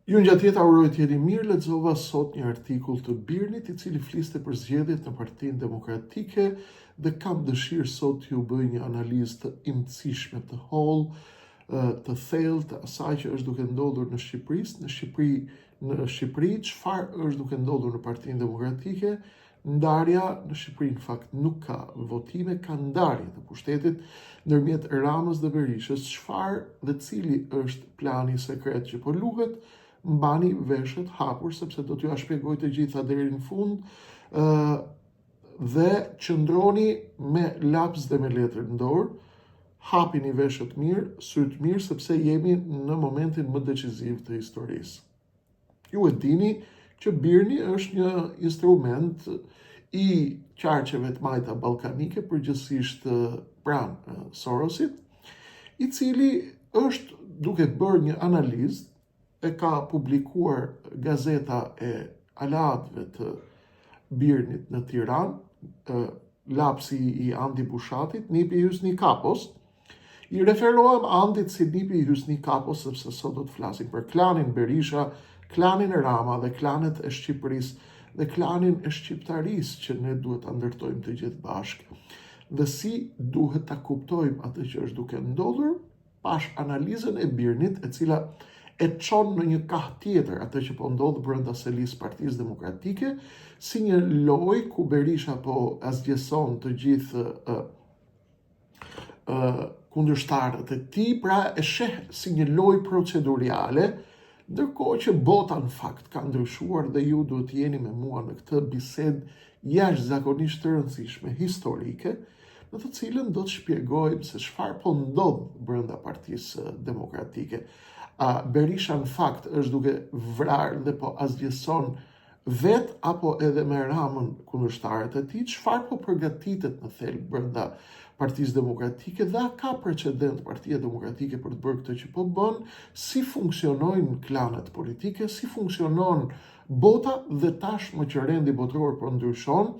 Ju gjatë jeta uroj të jeni mirë, lexova sot një artikull të Birnit i cili fliste për zgjedhjet në Partinë Demokratike dhe kam dëshirë sot t'ju bëj një analizë të imtësishme, të hollë, të thellë të asaj që është duke ndodhur në Shqipëri, në Shqipëri, në Shqipëri, çfarë është duke ndodhur në Partinë Demokratike, Ndarja në Shqipëri në fakt nuk ka votime, ka ndarje të pushtetit ndërmjet Ramës dhe Berishës, çfarë dhe cili është plani sekret që po luhet, mbani veshët hapur sepse do t'jua shpjegoj të gjitha deri në fund. ë dhe qëndroni me laps dhe me letër në dorë, hapini veshët mirë, sytë mirë sepse jemi në momentin më deciziv të historisë. Ju e dini që Birni është një instrument i qarqeve të majta ballkanike, përgjithsisht pranë Sorosit, i cili është duke bërë një analizë, e ka publikuar gazeta e aleatëve të Birnit në Tiranë, lapsi i Andi Bushatit, nipi i Hysni Kapos, I referohem Andit si nipi i Hysni Kapos sepse sot do të flasim për klanin Berisha, klanin Rama dhe klanet e Shqipërisë dhe klanin e shqiptarisë që ne duhet ta ndërtojmë të gjithë bashkë. Dhe si duhet ta kuptojmë atë që është duke ndodhur, pashë analizën e Birnit, e cila e çon në një kah tjetër atë që po ndodh brenda selisë Partisë Demokratike, si një lojë ku Berisha po asgjëson të gjithë kundërshtarët e tij, pra e sheh si një lojë proceduriale, ndërkohë që bota në fakt ka ndryshuar dhe ju duhet të jeni me mua në këtë bisedë jashtëzakonisht të rëndësishme historike, në të cilën do të shpjegojmë se çfarë po ndodh brenda Partisë Demokratike. A Berisha në fakt është duke vrarë dhe po asgjëson vetë apo edhe me Ramën kundërshtarët e tij, çfarë po përgatitet në thelb brenda Partisë Demokratike dhe a ka precedent Partia Demokratike për të bërë këtë që po bën, si funksionojnë klanet politike, si funksionon bota dhe tashmë që rendi botëror po ndryshon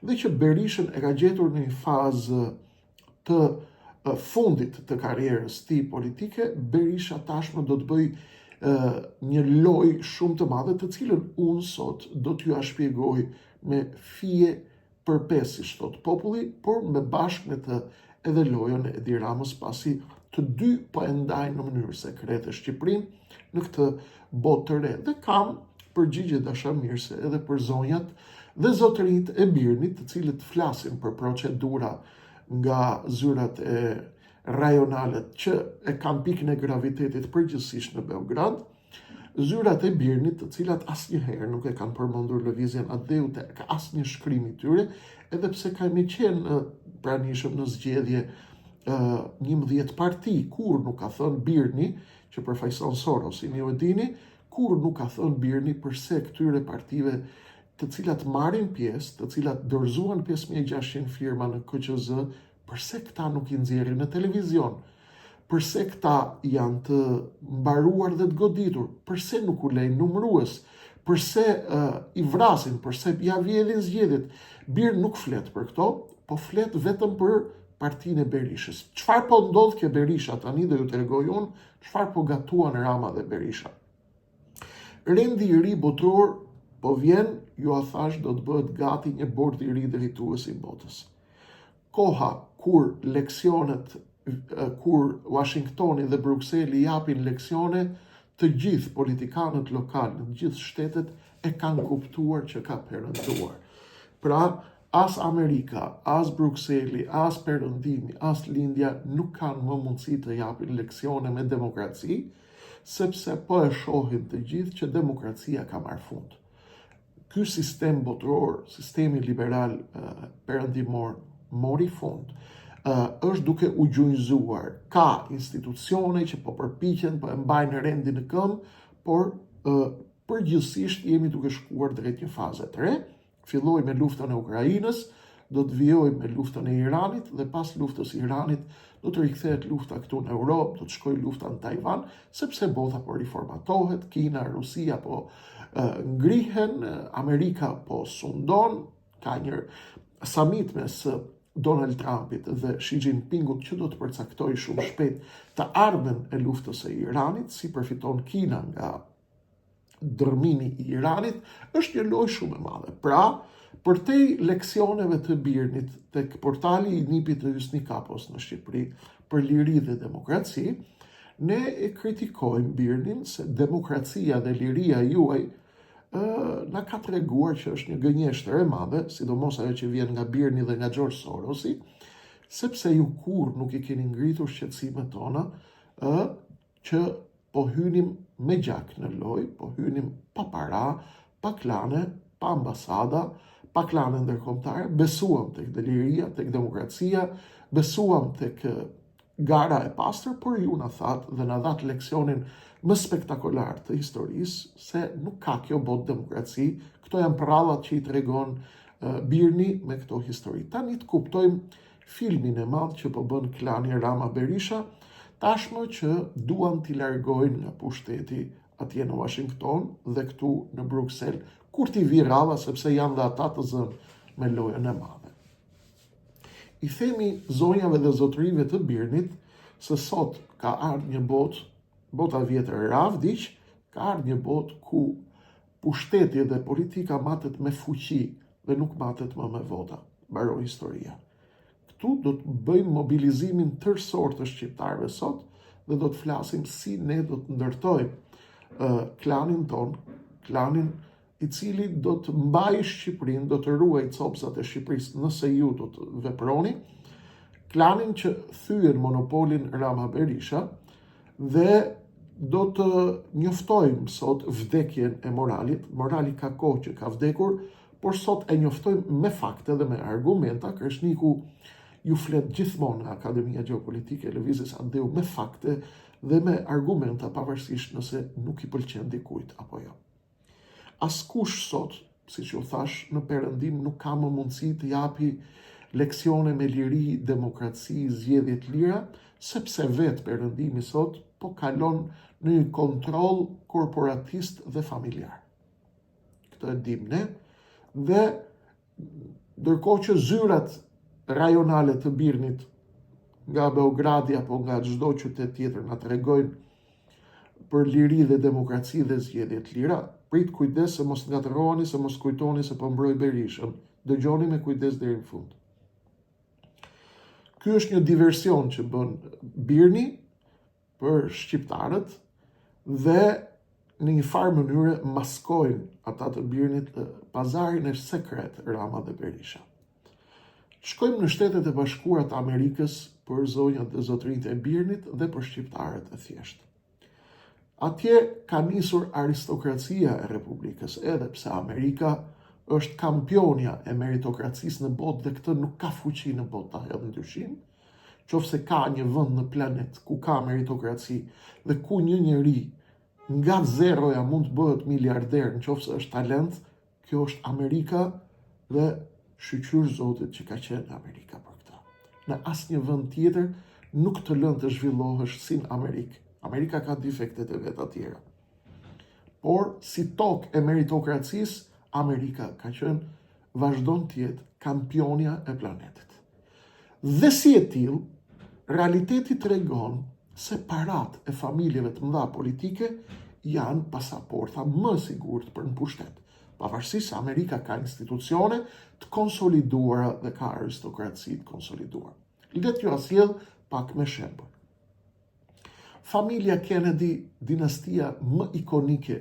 dhe që Berishën e ka gjetur në një fazë të fundit të karrierës tij politike, Berisha tashmë do të bëjë një lojë shumë të madhe, të cilën unë sot do t'jua shpjegoj me fije për pe, siç thotë populli, por me bashkë me të edhe lojën e Edi Ramës, pasi të dy po e ndajnë në mënyrë sekrete Shqipërinë në këtë botë të re. Dhe kam përgjigje dashamirëse edhe për zonjat dhe zotërinjtë e Birnit, të cilët flasin për procedura nga zyrat e rajonale që e kanë pikën e gravitetit përgjithsisht në Beograd, zyrat e Birnit, të cilat asnjëherë nuk e kanë përmendur lëvizjen Atdheu tek asnjë shkrim i tyre, edhe pse kemi qenë pranishëm në zgjedhje 11 parti, kurrë nuk ka thënë Birni, që përfaqëson Sorosin, ju e dini, kurrë nuk ka thënë Birni përse këtyre partive të cilat marrin pjesë, të cilat dorëzuan 5600 firma në KQZ, përse këta nuk i nxjerrin në televizion? Përse këta janë të mbaruar dhe të goditur? Përse nuk u lejnë numërues? Përse uh, i vrasin? Përse ia vjedhin zgjedhjet? BIRN nuk flet për këto, po flet vetëm për partinë e Berishës. Çfarë po ndodh ke Berisha tani do ju tregoj unë çfarë po gatuan Rama dhe Berisha. Rendi i ri botëror po vjen, jua thashë do të bëhet gati një bord i ri drejtues i botës. Koha kur leksionet kur Washingtoni dhe Brukseli japin leksione, të gjithë politikanët lokalë në të gjithë shtetet e kanë kuptuar që ka perënduar. Pra, as Amerika, as Brukseli, as Perëndimi, as Lindja nuk kanë më mundësi të japin leksione me demokraci, sepse po e shohim të gjithë që demokracia ka marrë fund. Ky sistem botëror, sistemi liberal perëndimor mori fund. është duke u gjunjëzuar. Ka institucione që po përpiqen, po e mbajnë rendin në këmbë, por përgjithsisht jemi duke shkuar drejt një faze të re. Filloi me luftën e Ukrainës, do të vijojë me luftën e Iranit dhe pas luftës së Iranit do të rikthehet lufta këtu në Europë, do të shkojë lufta në Tajvan, sepse bota po riformatohet, Kina, Rusia po ngrihen, Amerika po sundon, ka një samit mes Donald Trumpit dhe Xi Jinpingut që do të përcaktojë shumë shpejt të ardhmen e luftës së Iranit, si përfiton Kina nga. Dërrmimi i Iranit është një lojë shumë e madhe. Pra, përtej leksioneve të Birnit tek portali i nipit të Hysni Kapos në Shqipëri për liri dhe demokraci, ne e kritikojmë Birnin se demokracia dhe liria juaj ë na ka treguar që është një gënjeshtër e madhe, sidomos ajo që vjen nga Birni dhe nga George Sorosi, sepse ju kurrë nuk i keni ngritur shqetësimet tona ë që po hynim me gjak në lojë, po hynim pa para, pa klane, pa ambasada, pa klane ndërkombëtare, besuam tek liria, tek demokracia, besuam tek gara e pastër, por ju na thatë dhe na dhatë leksionin më spektakolar të historisë se nuk ka kjo botë demokraci, këto janë përrallat që i tregon Birni me këto histori. Tani të kuptojmë filmin e madh që po bën klani Rama Berisha, tashmë që duan t'i largojnë nga pushteti atje në Washington dhe këtu në Bruksel, kur t'i vijë radha sepse janë dhe ata të zënë me lojën e madhe. I themi zonjave dhe zotërinjve të Birnit se sot ka ardhur një botë, bota e vjetër ra vdiq, ka ardhur një botë ku Pushteti dhe politika matet me fuqi dhe nuk matet më me vota. Mbaroi historia. Këtu do të bëjmë mobilizimin tërësor të shqiptarëve sot dhe do të flasim si ne do të ndërtojmë uh, klanin tonë, klanin i cili do të mbajë Shqipërinë, do të ruajë copëzat e Shqipërisë nëse ju do të veproni, klanin që thyen monopolin Rama Berisha dhe do të njoftojmë sot vdekjen e moralit. Morali ka kohë që ka vdekur, por sot e njoftojmë me fakte dhe me argumenta. Kreshniku ju flet gjithmonë në Akademia Gjeopolitike e Lëvizjes Atdheu me fakte dhe me argumenta pavarësisht nëse nuk i pëlqen dikujt apo jo. Askush sot, siç ju thashë, në Perëndim nuk ka më mundësi të japi leksione me liri, demokraci, zgjedhje të lira, sepse vetë Perëndimi sot po kalon në një kontroll korporatist dhe familjar. Këtë e dimë ne dhe ndërkohë që zyrat rajonale të Birnit nga Beogradi apo nga çdo qytet tjetër na tregojnë për liri dhe demokraci dhe zgjedhje të lira, prit kujdes se mos ngatërroheni, se mos kujtoni se po mbroj Berishën. Dëgjoni me kujdes deri në fund. Ky është një diversion që bën Birni për shqiptarët dhe në një farë mënyre maskojnë ata të Birnit pazarin e sekret Rama dhe Berisha. Shkojmë në Shtetet e Bashkuara të Amerikës për zonjat dhe zotërinjtë e Birnit dhe për shqiptarët e thjeshtë. Atje ka nisur aristokracia e Republikës, edhe pse Amerika është kampionia e meritokracisë në botë dhe këtë nuk ka fuqi në botë ta hedhë në dyshim, qoftë se ka një vend në planet ku ka meritokraci dhe ku një njeri nga zeroja mund të bëhet miliarder në qoftë se është talent, Kjo është Amerika dhe shyqyr Zotit që ka qenë Amerika për këtë. Në asnjë vend tjetër nuk të lënë të zhvillohesh si në Amerikë. Amerika ka defektet e veta tjera. Por, si tokë e meritokracisë, Amerika ka qenë, vazhdon të jetë kampionia e planetit. Dhe si e tillë, realiteti tregon se paratë e familjeve të mëdha politike janë pasaporta më e sigurt për në pushtet. Pavarësisht se Amerika ka institucione të konsoliduara dhe ka aristokraci të konsoliduar. Le t'jua sjell pak me shembuj. Familja Kennedy, dinastia më ikonike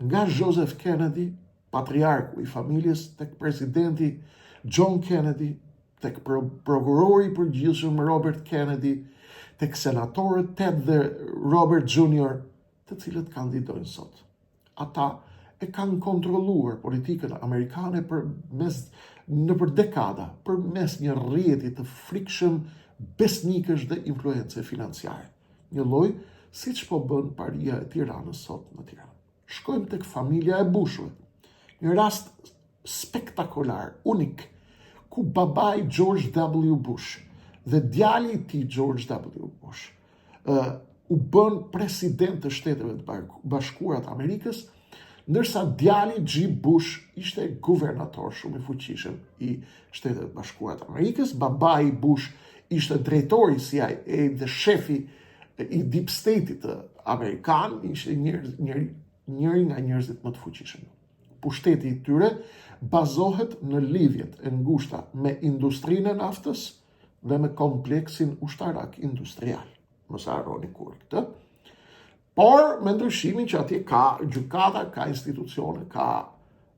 nga Joseph Kennedy, patriarku i familjes, tek presidenti John Kennedy, tek prokurori i përgjithshëm Robert Kennedy, tek senatorët Ted dhe Robert Jr., të cilët kandidojnë sot. Ata e kanë kontrolluar politikën amerikane përmes nëpër dekada, përmes një rrjeti të frikshëm besnikësh dhe influence financiare. Një lloj siç po bën paria e Tiranës sot në Tiranë. Shkojmë tek familja e Bushëve. Një rast spektakolar, unik, ku babai George W. Bush dhe djali i tij George W. Bush uh, u bënë president të Shteteve të Bashkuara të Amerikës, ndërsa djali Jeb Bush ishte guvernator shumë i fuqishëm i Shteteve të Bashkuara të Amerikës, babai Bush ishte drejtori i CIA dhe shefi i Deep State-it amerikan, ishte një njeri njëri nga njerëzit më të fuqishëm. Pushteti i tyre bazohet në lidhjet e ngushta me industrinë e naftës dhe me kompleksin ushtarak industrial. Mos e harroni kurrë këtë. Por me ndryshimin që atje ka gjykata, ka institucione, ka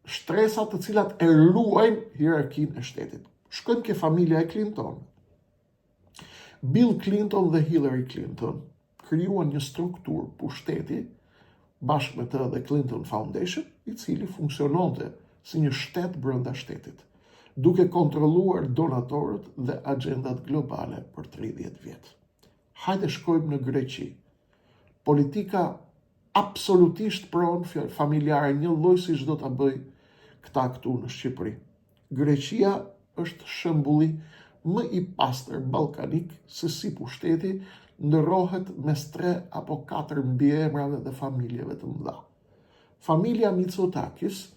shtresa të cilat e ruajnë hierarkinë e shtetit. Shkojmë ke familja e Clinton. Bill Clinton dhe Hillary Clinton krijuan një strukturë pushteti bashkë me të dhe Clinton Foundation, i cili funksiononte si një shtet brenda shtetit, duke kontrolluar donatorët dhe agjendat globale për 30 vjet. Hajde shkojmë në Greqi. Politika absolutisht pronë familjare njëlloj siç do ta bëjë këta këtu në Shqipëri. Greqia është shembulli më i pastër ballkanik se si pushteti ndërrohet mes tre apo katër mbiemrave dhe familjeve të mëdha. Familja Mitsotakis,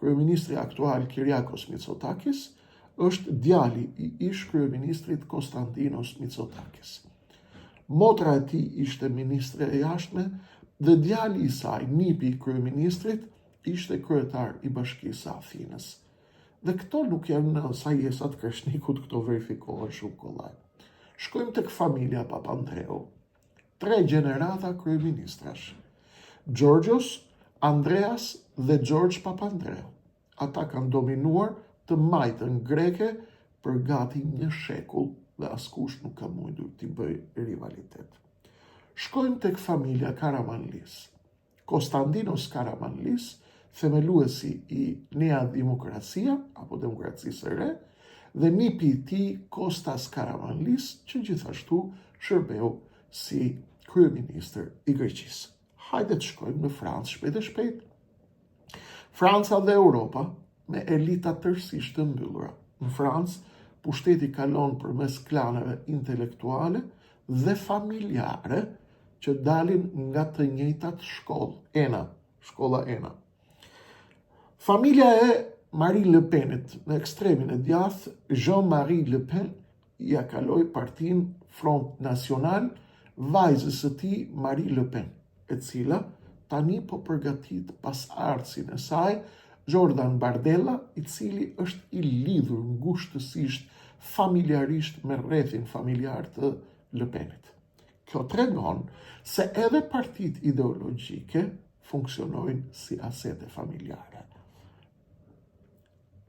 kryeministri aktual Kyriakos Mitsotakis, është djali i ish-kryeministrit Konstantinos Mitsotakis. Motra e tij ishte ministre e jashtme dhe djali i saj, nipi i kryeministrit, ishte kryetar i bashkisë së Athinës. Dhe këto nuk janë sajesa të Kreshnikut, këto verifikohen shumë kollaj. Shkojmë tek familja Papandreu. Tre gjenerata kryeministrash. Georgios, Andreas dhe George Papandreu. Ata kanë dominuar të majtën greke për gati një shekull dhe askush nuk ka mundur t'i bëjë rivalitet. Shkojmë tek familja Karamanlis. Konstantinos Karamanlis, themeluesi i Nea Demokracia apo Demokracisë së Re, dhe nipi i tij Kostas Karamanlis, që gjithashtu shërbeu si kryeministër i Greqisë. Hajde të shkojmë në Francë shpejt e shpejt. Franca dhe Europa me elita tërësisht të mbyllura. Në Francë, pushteti kalon përmes klaneve intelektuale dhe familjare që dalin nga të njëjtat shkollë, ENA, shkolla ENA. Familja e Marine Le Penit në ekstremin e djathtë, Jean-Marie Le Pen ia kaloi partinë Front National vajzës së tij Marie Le Pen, e cila tani po përgatit pasardhësin e saj, Jordan Bardella, i cili është i lidhur ngushtësisht familjarisht me rrethin familjar të Le Penit. Kjo tregon se edhe partitë ideologjike funksionojnë si asete familjare.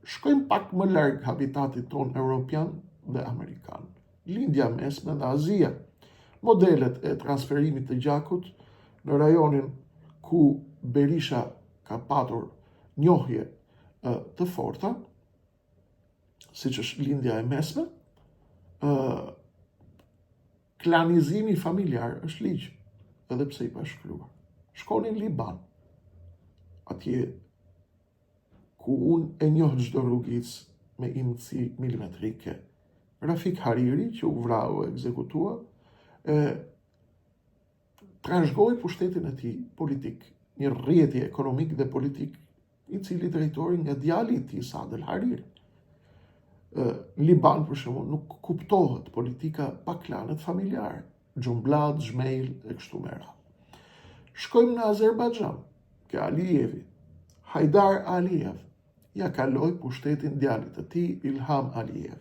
Shkojmë pak më larg habitatit tonë europian dhe amerikan. Lindja e Mesme dhe Azia. Modelet e transferimit të gjakut në rajonin ku Berisha ka patur njohje të forta, siç është Lindja e Mesme, klanizimi familjar është ligj, edhe pse i pashkruar. Shkoni në Liban, atje ku unë e njoh çdo rrugicë me imtësi milimetrike. Rafik Hariri, që u vra u ekzekutua, e trashëgoi pushtetin e tij politik, një rrjeti ekonomik dhe politik, i cili drejtohej nga djali i tij, Saad el Hariri. Në Liban, për shembull, nuk kuptohet politika pa klanet familjare, Xhumblat, Xhmejl e kështu me radhë. Shkojmë në Azerbajxhan, ke Alijevi. Hajdar Alijev ia kaloi pushtetin djalit të tij, Ilham Alijev,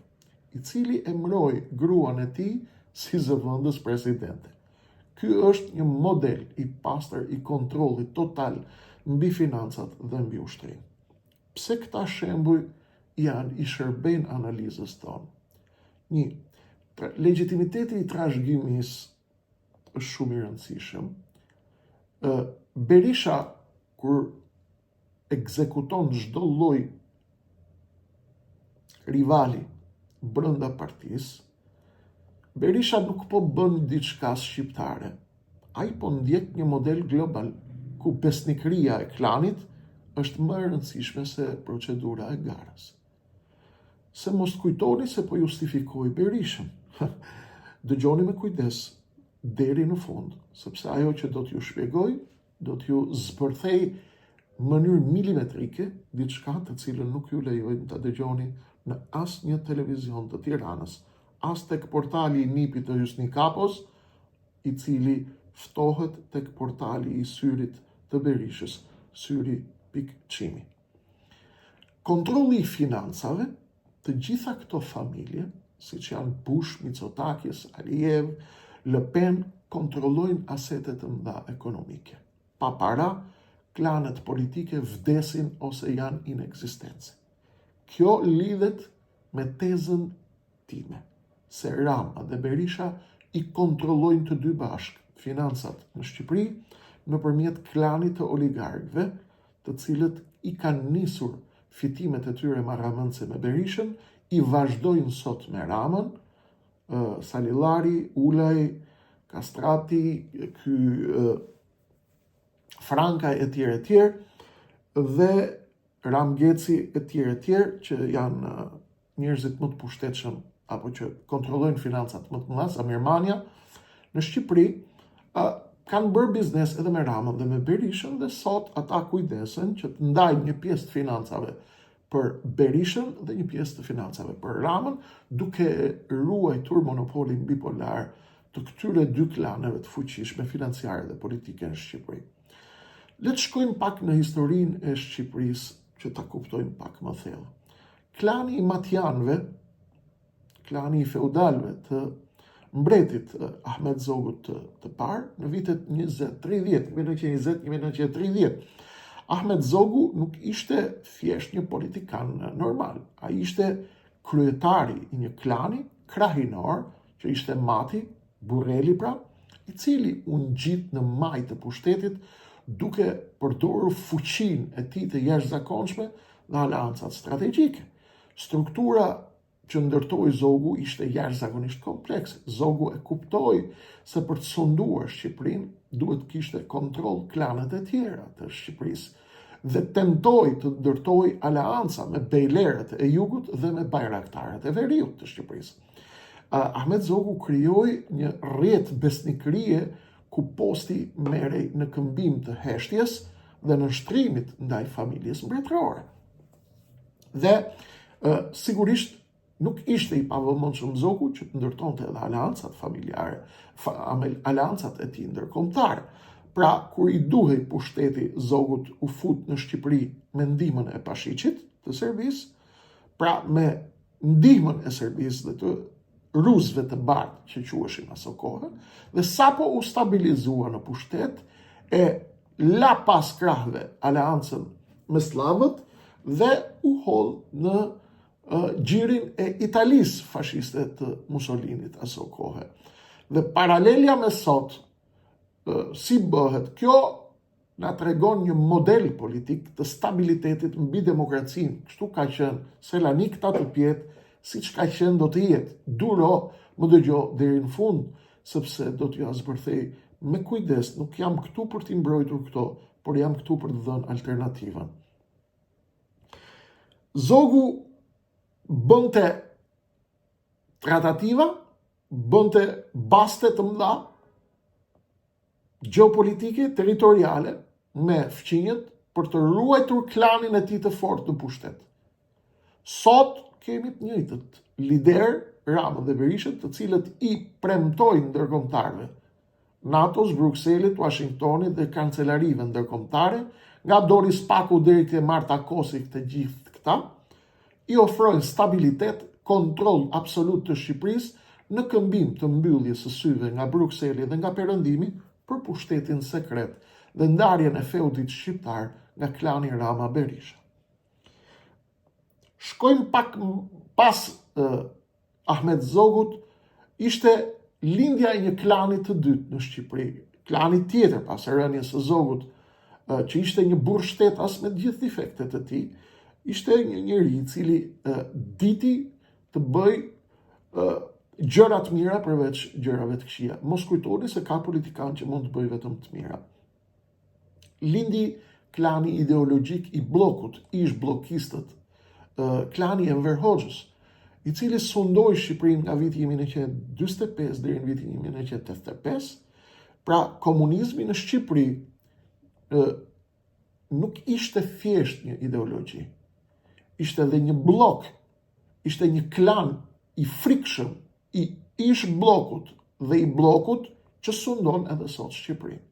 i cili emëroi gruan e tij si zëvendës presidente. Ky është një model i pastër i kontrollit total mbi financat dhe mbi ushtrinë. Pse këta shembuj janë i shërbejnë analizës tonë? Një, legjitimiteti i trashëgimisë është shumë i rëndësishëm. Berisha kur ekzekuton çdo lloj rivali brenda partisë, Berisha nuk po bën diçka shqiptare. Ai po ndjek një model global ku besnikëria e klanit është më e rëndësishme se procedura e garës. Se mos kujtoni se po justifikoj Berishën. Dëgjoni me kujdes deri në fund, sepse ajo që do t'ju shpjegoj, do t'ju zbërthej në mënyrë milimetrike diçka të cilën nuk ju lejojnë ta dëgjoni në asnjë televizion të Tiranës, as tek portali i nipit të Hysni Kapos, i cili ftohet tek portali i syrit. të Berishës, Syri pikë Çimi. Kontrolli i financave, të gjitha këto familje, siç janë Bush, Mitsotakis, Aliyev, Le Pen, kontrollojnë asete të mëdha ekonomike. Pa para, klanet politike vdesin ose janë inekzistence. Kjo lidhet me tezën time, se Rama dhe Berisha i kontrollojnë të dy bashkë financat në Shqipëri nëpërmjet klanit të oligarkëve, të cilët i kanë nisur fitimet e tyre marramendëse me Berishën, i vazhdojnë sot me Ramën, Salillari, Ulaj, Kastrati, ky Franka e tjerë e tjerë, dhe Ram Geci e tjerë e tjerë, që janë njerëzit më të pushtetshëm apo që kontrollojnë financat më të mëdha, Samir Manja, në Shqipëri, kanë bërë biznes edhe me Ramën dhe me Berishën dhe sot ata kujdesen që të ndajnë një pjesë të financave për Berishën dhe një pjesë të financave për Ramën, duke ruajtur monopolin bipolar të këtyre dy klaneve të fuqishme financiare dhe politike në Shqipëri. Le të shkojmë pak në historinë e Shqipërisë që ta kuptojmë pak më thellë. Klani i Matjanëve, klani i feudalëve të mbretit Ahmet Zogut të, të parë, në vitet 20, 30, 1920, 1930, Ahmet Zogu nuk ishte thjesht një politikan normal. Ai ishte kryetari i një klani krahinor, që ishte Mati, Burreli pra, i cili u ngjit në majë të pushtetit duke përdorur fuqinë e tij të jashtëzakonshme dhe aleancat strategjike. Struktura që ndërtoi Zogu ishte jashtëzakonisht komplekse. Zogu e kuptoi se për të sunduar Shqipërinë duhet të kishte kontroll klanet e tjera të Shqipërisë dhe tentoi të ndërtojë aleanca me bejlerët e jugut dhe me bajraktarët e veriut të Shqipërisë. Ahmet Zogu krijoi një rrjet besnikërie ku posti merrej në këmbim të heshtjes dhe nënshtrimit ndaj familjes mbretërore. Dhe sigurisht nuk ishte i pavëmendshëm Zogu që të ndërtonte edhe aleancat familjare, fa, aleancat e tij ndërkombëtare. Pra, kur i duhej pushteti Zogut u fut në Shqipëri me ndihmën e Pashiqit të Serbisë, pra me ndihmën e Serbisë dhe të rusëve të bardhë që quheshin aso kohe, dhe sapo u stabilizua në pushtet, e la pas krahëve aleancën me sllavët dhe u hodh në gjirin e Italisë fashiste të Mussolinit aso kohe. Dhe paralelja me sot, si bëhet kjo, na tregon një model politik të stabilitetit mbi demokracinë. Kështu ka qenë Selanik tatëpjetë, siç ka qenë do të jetë. Duro, më dëgjo deri në fund, sepse do t'jua zbërthej me kujdes, nuk jam këtu për t'i mbrojtur këto, por jam këtu për të dhënë alternativën. Zogu bënte tratativa, bënte baste të mëdha, gjeopolitike, territoriale, me fqinjët për të ruajtur klanin e tij të fortë në pushtet. Sot kemi të njëjtët liderë, Ramën dhe Berishën, të cilët i premtojnë ndërkombëtarëve, NATO-s, Brukselit, Washingtonit dhe kancelarive ndërkombëtare, nga Doris Paku deri te Marta Kosi të gjithë këta, i ofrojnë stabilitet, kontroll absolut të Shqipërisë në këmbim të mbylljes së syve nga Brukseli dhe nga Perëndimi për pushtetin sekret dhe ndarjen e feudit shqiptar nga klani Rama-Berisha. Shkojmë pak pas eh, Ahmet Zogut, ishte lindja e një klani të dytë në Shqipëri, klani tjetër pas rënies së Zogut, që ishte një burrështetas me të gjithë defektet e tij, ishte një njeri i cili diti të bëjë gjëra të mira përveç gjërave të këqija. Mos kujtoni se ka politikan që mund të bëjë vetëm të mira. Lindi klani ideologjik i bllokut, ish bllokistët, klani i Enver Hoxhës, i cili sundoi Shqipërinë nga viti 1945 deri në vitin 1985, pra komunizmi në Shqipëri nuk ishte thjesht një ideologji. Ishte edhe një bllok, ishte një klan i frikshëm i ish bllokut dhe i bllokut që sundon edhe sot Shqipërinë.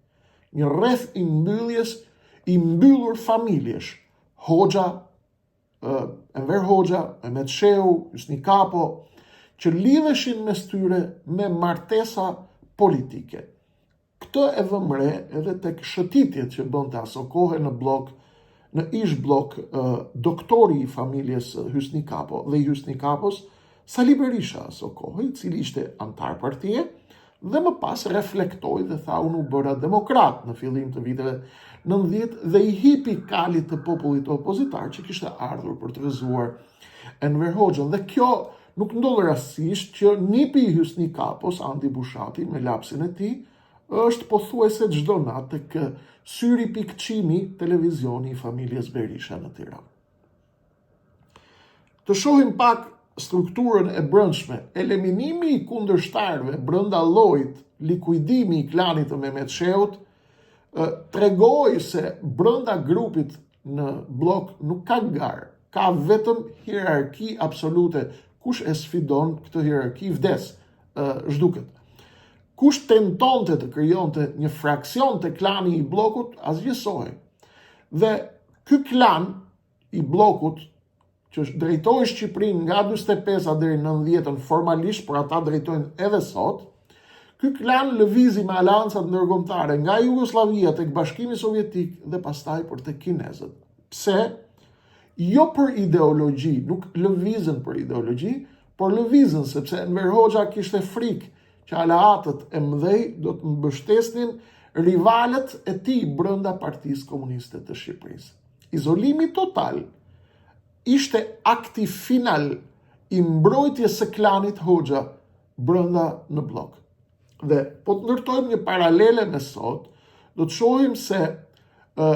Një rreth i mbylljes i mbyllur familjesh, Hoxha, Enver Hoxha, Mehmet Shehu, Hysni Kapo, që lidheshin mes tyre me martesa politike. Këtë e vëmë re edhe tek shëtitjet që bënte asokohe në bllok, në ish bllok, doktori i familjes Hysni Kapo dhe i Hysni Kapos, Sali Berisha asokohe, i cili ishte anëtar partie, dhe më pas reflektoi dhe tha unë u bëra demokrat në fillim të viteve 90 dhe i hipi kalit të popullit opozitar që kishte ardhur për të rrëzuar Enver Hoxhën. Dhe kjo nuk ndodh rastësisht që nipi i Hysni Kapos, Andi Bushati, me lapsin e tij, është pothuajse çdo natë tek Syri pikë Çimi, televizioni i familjes Berisha në Tiranë. Të shohim pak strukturën e brendshme, eliminimi i kundërshtarëve brenda llojit, likuidimi i klanit të Mehmet Shehut, tregoi se brenda grupit në bllok nuk ka garë, ka vetëm hierarki absolute. Kush e sfidon këtë hierarki vdes, zhduket. Kush tentonte të krijonte një fraksion te klani i bllokut, asgjësohej. Dhe ky klan i bllokut që drejtoi Shqipërinë nga 45-a deri në 90-ën formalisht, por ata drejtojnë edhe sot, ky klan lëvizi me aleancat ndërkombëtare nga Jugosllavia tek Bashkimi Sovjetik dhe pastaj për tek kinezët. Pse? Jo për ideologji, nuk lëvizën për ideologji, por lëvizën sepse Enver Hoxha kishte frikë që aleatët e mëdhej do të mbështesnin rivalët e tij brenda Partisë Komuniste të Shqipërisë. Izolimi total ishte akti final i mbrojtjes së klanit Hoxha brenda në bllok. Dhe po të ndërtojmë një paralele me sot, do të shohim se ë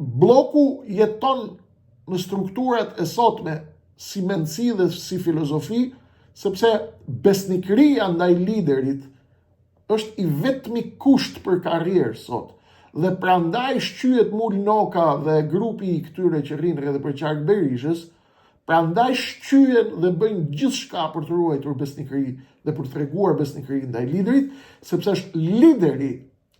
blloku jeton në strukturat e sotme si mendësi dhe si filozofi, sepse besnikëria ndaj liderit është i vetmi kusht për karrierë sot. Dhe prandaj shqyhet Mul Noka dhe grupi i këtyre që rrinë rreth e përqark Berishës, prandaj shqyhen dhe bëjnë gjithçka për të ruajtur besnikëri dhe për të treguar besnikëri ndaj liderit, sepse është lideri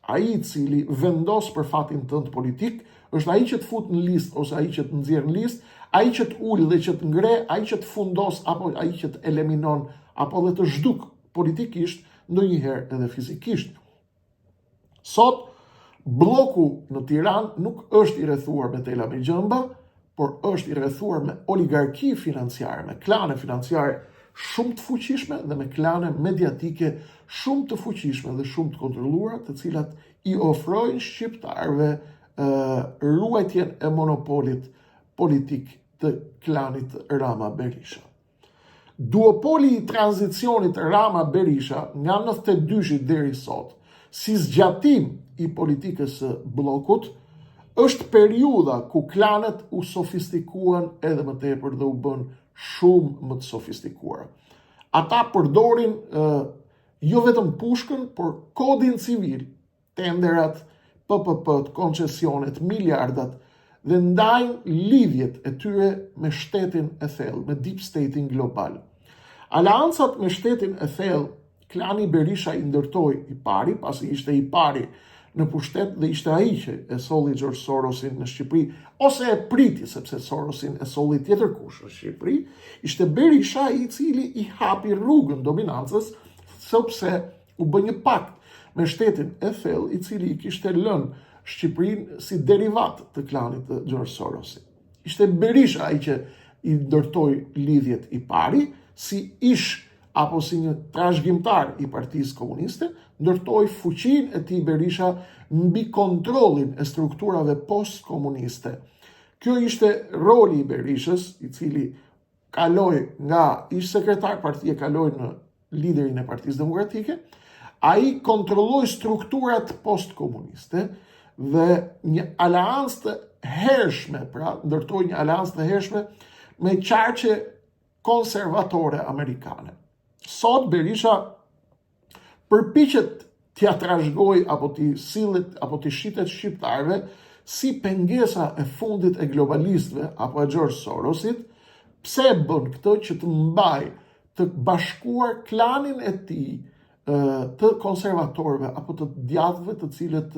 Ai i cili vendos për fatin tënd politik, është ai që të fut në listë ose ai që të nxjerr në listë, ai që të ul dhe që të ngre, ai që të fundos apo ai që të eliminon apo dhe të zhduk politikisht, ndonjëherë edhe fizikisht. Sot blloku në Tiranë nuk është i rrethuar me tela me gjemba, por është i rrethuar me oligarki financiare, me klane financiare shumë të fuqishme dhe me klane mediatike shumë të fuqishme dhe shumë të kontrolluara, të cilat i ofrojnë shqiptarëve ruajtjen e monopolit politik të klanit Rama Berisha. Duopoli i tranzicionit Rama-Berisha nga 92-shi deri sot, si zgjatim i politikës së bllokut, është periudha ku klanet u sofistikuan edhe më tepër dhe u bënë shumë më të sofistikuara. Ata përdorin jo vetëm pushkën, por kodin civil tenderat, PPP-t, koncesionet, miliardat dhe ndajnë lidhjet e tyre me shtetin e thellë, me deep state-in global. Aleancat me shtetin e thellë, klani Berisha i ndërtoi i pari, pasi ishte i pari në pushtet dhe ishte ai që e solli George Sorosin në Shqipëri, ose e priti, sepse Sorosin e solli tjetër kush në Shqipëri, ishte Berisha i cili i hapi rrugën dominancës, sepse U bë një pakt me shtetin e thellë i cili i kishte lënë Shqipërinë si derivat të klanit të George Sorosit. Ishte Berisha ai që i ndërtoi lidhjet i pari, si ish apo si një trashëgimtar i Partisë Komuniste, ndërtoi fuqinë e tij Berisha mbi kontrollin e strukturave postkomuniste. Kjo ishte roli i Berishës, i cili kaloi nga ish sekretar partie kaloi në liderin e Partisë Demokratike, ai kontrolloi strukturat postkomuniste dhe një aleancë të hershme, pra ndërtoi një aleancë të hershme me qarqe konservatore amerikane. Sot Berisha përpiqet t'ia trashëgojë apo t'i sillet apo t'i shitet shqiptarëve si pengesa e fundit e globalistëve apo e George Sorosit, pse e bën këtë që të mbajë të bashkuar klanin e tij të konservatorëve apo të djathtëve të cilët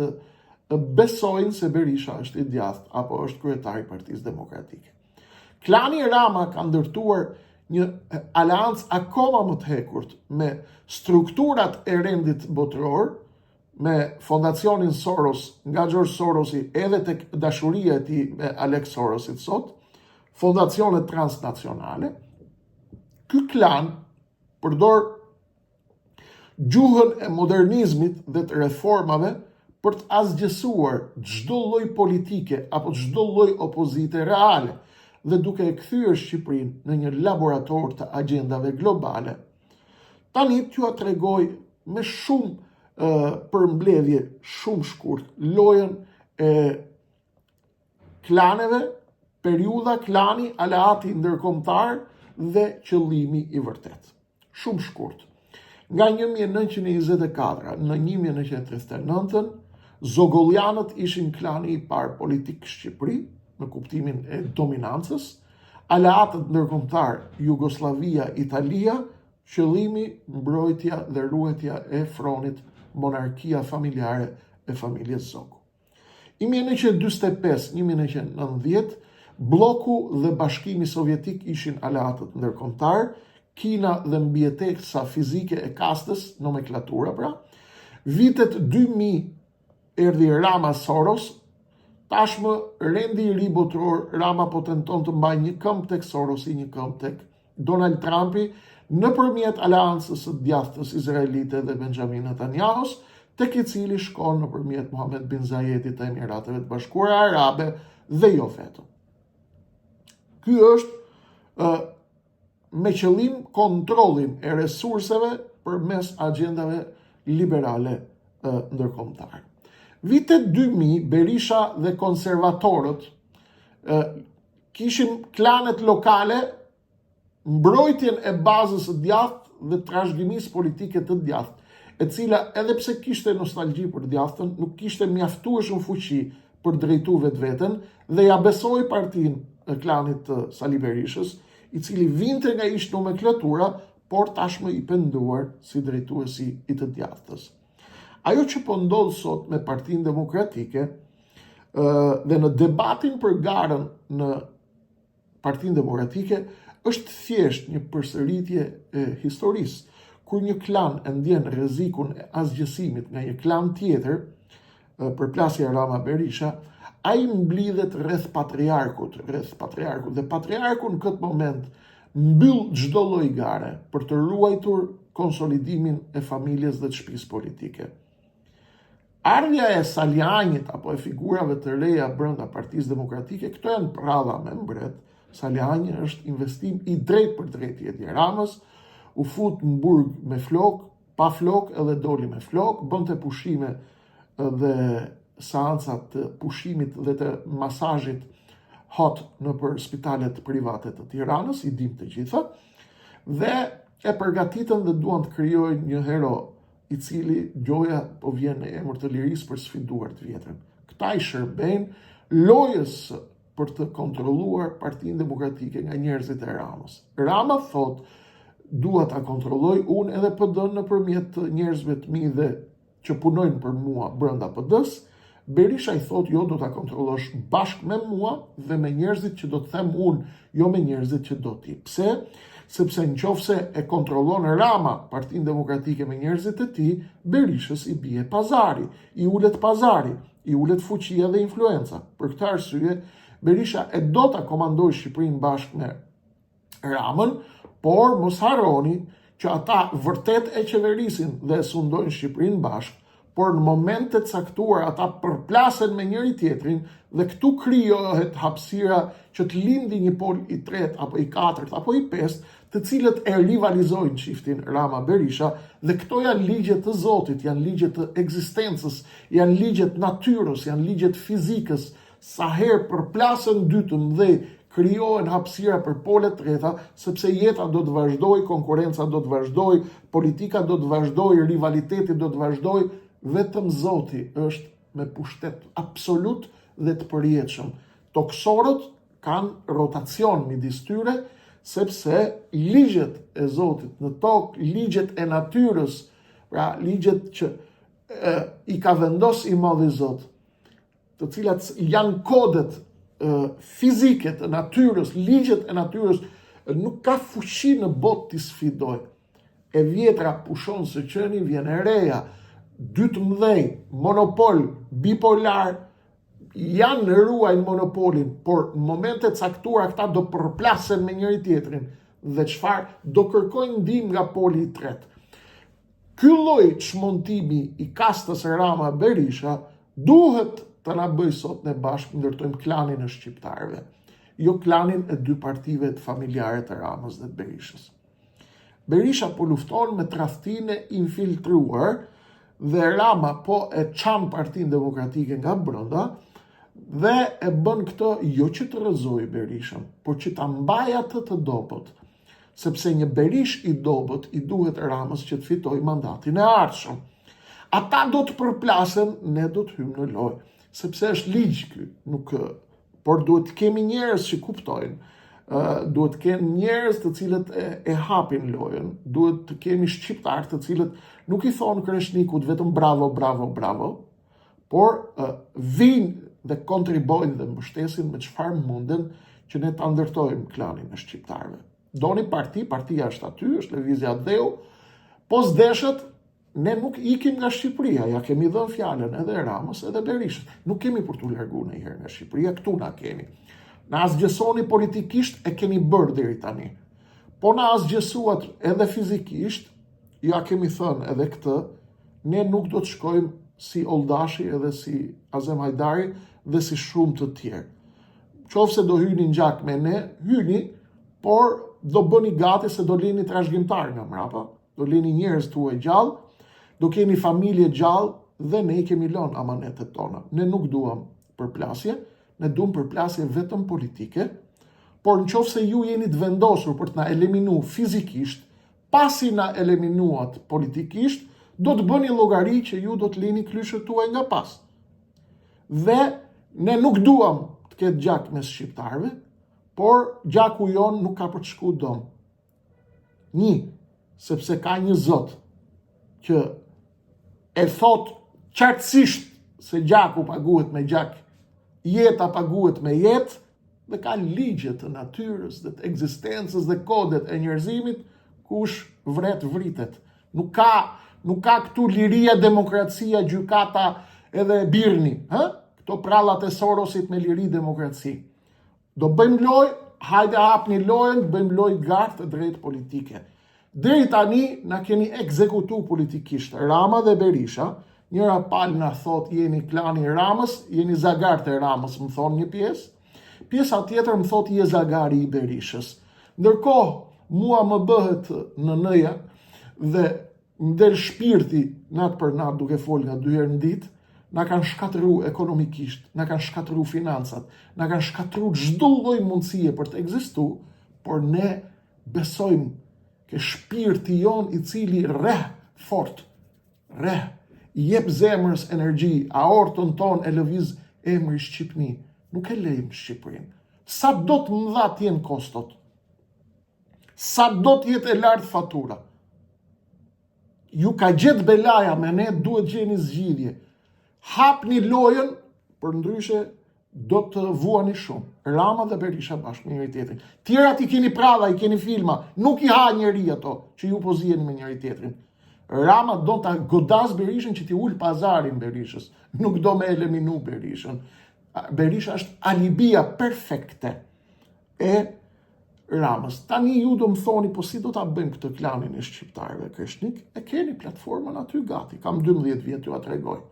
besojnë se Berisha është i djathtë apo është kryetar i Partisë Demokratike. Klani Rama ka ndërtuar një aleancë akoma më të hekurt me strukturat e rendit botëror, me fondacionin Soros, nga George Sorosi edhe tek dashuria e tij me Alex Sorosit sot, fondacionet transnacionale. Ky klan përdor gjuhën e modernizmit dhe të reformave për të asgjësuar çdo lloj politike apo çdo lloj opozite reale dhe duke e kthyer Shqipërinë në një laborator të agjendave globale. Tani t'jua tregoj me shumë përmbledhje shumë shkurt lojën e klaneve, periudha klani, aleati ndërkombëtar dhe qëllimi i vërtetë. Shumë shkurt. Nga 1924 në 1939, Zogollianët ishin klani i parë politik Shqipëri, në kuptimin e dominancës, aleatët ndërkombëtar Jugosllavia, Italia, qëllimi mbrojtja dhe ruajtja e fronit monarkia familjare e familjes Zogu. 1945, 1990, Blloku dhe Bashkimi Sovjetik ishin aleatët ndërkombëtarë, Kina dhe mbijetesa fizike e kastës, nomenklatura pra. Vitet 2000 erdhi Rama Soros, tashmë rendi i ri botëror, Rama po tenton të mbajë një këmbë tek Sorosi, një këmbë tek Donald Trumpi nëpërmjet aleancës së djathtës izraelite dhe Benjamin Netanyahus, tek i cili shkon nëpërmjet Mohammed bin Zayedit të Emirateve të Bashkuara Arabe dhe jo vetëm. Ky është ë me qëllim kontrollin e resurseve përmes agjendave liberale ndërkombëtare. Vitet 2000 Berisha dhe konservatorët ë Kishim klanet lokale, mbrojtjen e bazës së djathtë dhe trashëgimisë politike të djathtë, e cila edhe pse kishte nostalgji për djathtën, nuk kishte mjaftueshëm fuqi për drejtu vetveten dhe ia besoi partinë e klanit të Sali Berishës, i cili vinte nga ish nomenklatura, por tashmë i penduar si drejtuesi i të djathtës. Ajo që po ndodh sot me Partinë Demokratike, dhe në debatin për garën në Partinë Demokratike është thjesht një përsëritje e historisë. Kur një klan e ndjen rrezikun e asgjësimit nga një klan tjetër, përplasja Rama Berisha, ai mblidhet rreth patriarkut, rreth patriarkut dhe patriarku në këtë moment mbyll çdo lloj gare për të ruajtur konsolidimin e familjes dhe të shtëpisë politike. Ardhja e Salianjit apo e figurave të reja brenda Partisë Demokratike, këto janë prralla me mbret. Salianji është investim i drejtpërdrejtë i Edi Ramës, u fut në burg me flokë, pa flokë edhe doli me flokë, bënte pushime dhe seanca të pushimit dhe të masazhit hot nëpër spitalet private të Tiranës, i dimë të gjitha, dhe e përgatitën dhe duan të krijojnë një hero i cili gjoja po vjen në emër të lirisë për sfiduar të vjetrën. Këta i shërbejnë lojës për të kontrolluar Partinë Demokratike nga njerëzit e Ramës. Rama thotë, dua ta kontrolloj unë edhe PD nëpërmjet njerëzve të mi dhe që punojnë për mua brenda PD-së, Berisha i thotë jo do ta kontrollosh bashkë me mua dhe me njerëzit që do të them unë, jo me njerëzit që do ti. Pse? Sepse në qoftë se e kontrollon Rama Partinë Demokratike me njerëzit e tij, Berishës i bie pazari, i ulet pazari, i ulet fuqia dhe influenca. Për këtë arsye, Berisha e do ta komandojë Shqipërinë bashkë me Ramën, por mos harroni që ata vërtet e qeverisin dhe e sundojnë Shqipërinë bashkë, por në momente të caktuara ata përplasen me njëri-tjetrin dhe këtu krijohet hapësira që të lindi një pol i tretë apo i katërt apo i pestë, të cilët e rivalizojnë çiftin Rama-Berisha dhe këto janë ligje të Zotit, janë ligje të ekzistencës, janë ligje të natyrës, janë ligje të fizikës, Sa herë përplasen dy të mëdhenj, krijohen hapësira për pole të treta, sepse jeta do të vazhdojë, konkurrenca do të vazhdojë, politika do të vazhdojë, rivaliteti do të vazhdojë, vetëm Zoti është me pushtet absolut dhe të përjetshëm. Tokësorët kanë rotacion midis tyre, sepse ligjet e Zotit në tokë, ligjet e natyrës, pra ligjet që e, i ka vendos i madhi Zot. të cilat janë kodet fizike të natyrës, ligjet e natyrës, nuk ka fuqi në botë t'i sfidojë. E vjetra pushon së qeni, vjen e reja, dy të mëdhenj, monopol, bipolar, janë ruajnë monopolin, por në momente të caktuara këta do përplasen me njëri tjetrin dhe çfarë do kërkojnë ndihmë nga poli i tretë. Ky lloj çmontimi i kastës Rama Berisha duhet të na bëjë sot ne bashkë ndërtojmë klanin e shqiptarëve, jo klanin e dy partive të familjare të Ramës dhe të Berishës. Berisha po lufton me tradhtinë e infiltruar dhe Rama po e çan Partinë Demokratike nga brenda dhe e bën këtë jo që të rrëzojë Berishën, por që ta mbajë atë të dobët, sepse një Berishë i dobët i duhet Ramës që të fitojë mandatin e ardhshëm. Ata do të përplasen, ne do të hyjmë në lojë, sepse është ligj ky, nuk por duhet të kemi njerëz që kuptojnë, duhet të kemi njerëz të cilët e, e hapin lojën, duhet të kemi shqiptarë të cilët nuk i thonë Kreshnikut vetëm bravo, bravo, bravo, por vijnë dhe kontribuojnë dhe mbështesin me çfarë munden që ne ta ndërtojmë klanin e shqiptarëve. Doni parti, partia është aty, është lëvizja Atdheu, po s'deshët, ne nuk ikim nga Shqipëria, ja kemi dhënë fjalën edhe Ramës edhe Berishës. Nuk kemi për t'u larguar ndonjëherë nga Shqipëria, këtu na keni. Na asgjësoni politikisht e keni bërë deri tani. Po na asgjësuat edhe fizikisht, ja kemi thënë edhe këtë, ne nuk do të shkojmë si Olldashi edhe si Azem Hajdari dhe si shumë të tjerë. Qoftë se do hyni në gjak me ne, hyni, por do bëni gati se do lini trashëgimtarë nga mrapa, do lini njerëz tuaj gjallë, do keni familje gjallë dhe ne i kemi lënë amanetet tona. Ne nuk duam përplasje, ne duam përplasje vetëm politike, por në qoftë se ju jeni të vendosur për të na eliminu fizikisht, pasi na eliminuat politikisht, do të bëni llogari që ju do të lini këlyshët tuaj nga pas. Dhe ne nuk duam të ketë gjak mes shqiptarëve, por gjaku jonë nuk ka për të shku dëm. Një, sepse ka një zot që e thotë qartësisht se gjaku paguhet me gjak, jeta paguhet me jetë, dhe ka ligje të natyrës dhe të ekzistencës dhe kodet e njerëzimit, kush vret vritet. Nuk ka, nuk ka këtu liria, demokracia, gjykata edhe birni, hë? Këto prallat e Sorosit me liri, demokraci. Do bëjmë lojë, hajde hapni lojën, të bëjmë lojë garë të drejtë politike. Deri tani na keni ekzekutu politikisht Rama dhe Berisha, njëra palë na thotë jeni klani i Ramës, jeni zagarët e Ramës, më thonë një pjesë, pjesa tjetër më thotë je zagari i Berishës. Ndërkohë, mua më bëhet nënëja dhe Më del shpirti natë për natë duke fol nga dy herë në ditë, na kanë shkatërru ekonomikisht, na kanë shkatërru financat, na kanë shkatërru çdo lloj mundësie për të ekzistu, por ne besojmë ke shpirti jonë i cili rreh fort, rreh, i jep zemrës energji, aortën tonë e lëviz emri Shqipni, nuk e lejmë Shqipërinë. Sa do të mëdha të jenë kostot, Sa do të jetë e lartë fatura. Ju ka gjetë belaja me ne, duhet gjeni zgjidhje. Hapni lojën, përndryshe do të vuani shumë. Rama dhe Berisha bashkë me njëri tjetrin. Tjerat i keni pralla, i keni filma, nuk i ha njeri ato që ju po ziheni me njëri tjetrin. Rama do ta godasë Berishën që t'i ulë pazarin Berishës, nuk do me eliminu Berishën. Berisha është alibia perfekte e Ramës. Tani ju do më thoni, po si do ta bëjmë këtë klanin e shqiptarëve, Kreshnik? E keni platformën aty gati, kam 12 vjet jua tregoj.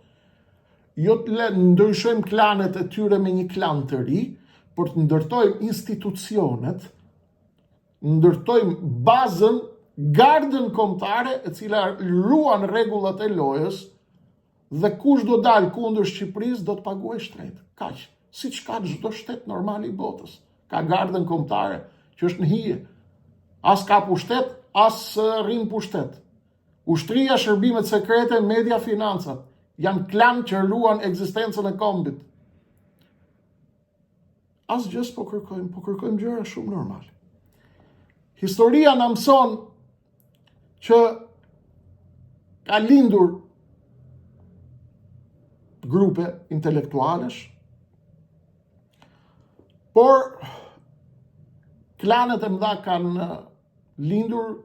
Jo të ndryshojmë klanet e tyre me një klan të ri, por të ndërtojmë institucionet, ndërtojmë bazën, gardën kombëtare e cila ruan rregullat e lojës Dhe kush do dalë kundër Shqipërisë do të paguajë shtrenjtë. Kaq, siç ka çdo shtet normal i botës. Ka gardën kombëtare që është në hije. As ka pushtet, as rrin pushtet. Ushtria, shërbimet sekrete, media, financat janë klan që ruan ekzistencën e kombit. Asgjë s'po kërkojmë, po kërkojmë gjëra shumë normale. Historia na mëson që ka lindur grupe intelektualësh, Por klanet e mëdha kanë lindur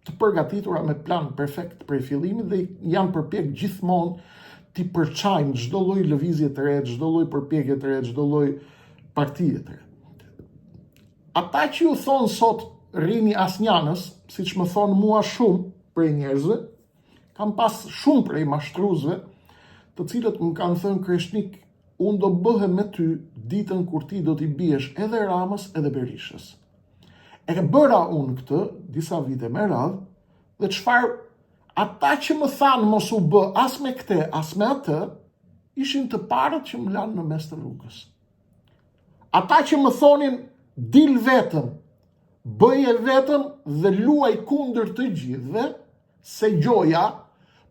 të përgatitura me plan perfekt prej fillimit dhe janë përpjek gjithmonë t'i përçajnë çdo lloj lëvizje të re, çdo lloj përpjekje të re, çdo lloj partie të re. Ata që ju thonë sot rrini asnjanës, siç më thonë mua shumë prej njerëzve, kam pas shumë prej mashtruesve, të cilët më kanë thënë Kreshnik, unë do bëhem me ty ditën kur ti do t'i biesh edhe Ramës edhe Berishës. E bëra unë këtë disa vite me radhë dhe çfarë ata që më thanë mos u bë as me këtë, as me atë, ishin të parët që më lanë në mes të rrugës. Ata që më thonin dil vetëm, bëje vetëm dhe luaj kundër të gjithëve, se gjoja,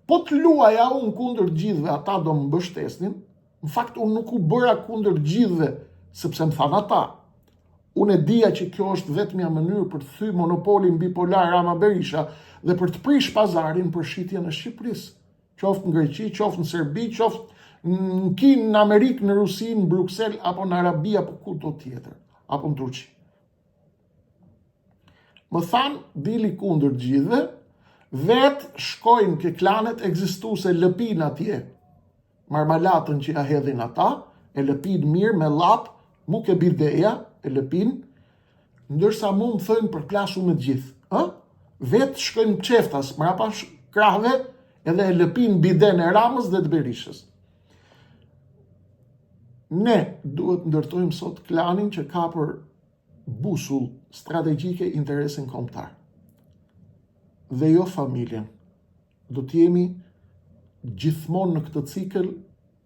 po të luaja unë kundër të gjithëve, ata do më mbështesnin, në fakt unë nuk u bëra kundër të gjithëve, sepse më thanë ata. Unë e dija që kjo është vetmja mënyrë për të thy monopolin bipolar Rama Berisha dhe për të prish pazarin për shitjen e Shqipërisë. Qoftë në Greqi, qoftë në Serbi, qoftë në Kinë, në Amerikë, në Rusi, në Bruksel apo në Arabi apo kudo tjetër, apo në Turqi. Më thanë, dili kundër të gjithëve, vetë shkojnë ke klanet ekzistuese lëpin atje, marmalatën që ja hedhin ata, e lëpin mirë me llap, mu ke bideja, e lëpin, ndërsa mu më thënë përplasu me të gjithë. Ë? Vetë shkojnë çeftas, mrapa krahëve, edhe e lëpin biden e Ramës dhe të Berishës. Ne duhet ndërtojmë sot klanin që ka për busull strategjike interesin kombëtar dhe jo familjen. Do të jemi gjithmonë në këtë cikël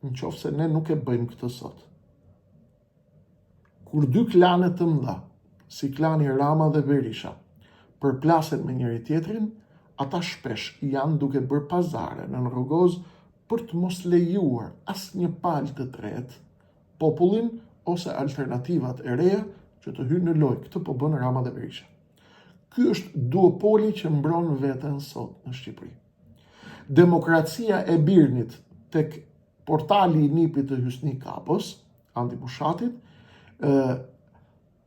në qoftë se ne nuk e bëjmë këtë sot. Kur dy klane të mëdha, si klani Rama dhe Berisha, përplasen me njëri-tjetrin, ata shpesh janë duke bërë pazare nën rrogoz për të mos lejuar asnjë palë të tretë, popullin ose alternativat e reja që të hyjnë në lojë. Këtë po bën Rama dhe Berisha. Ky është duopoli që mbron veten sot në Shqipëri. Demokracia e Birnit tek portali i nipit të Hysni Kapos, Andi Bushatit, ë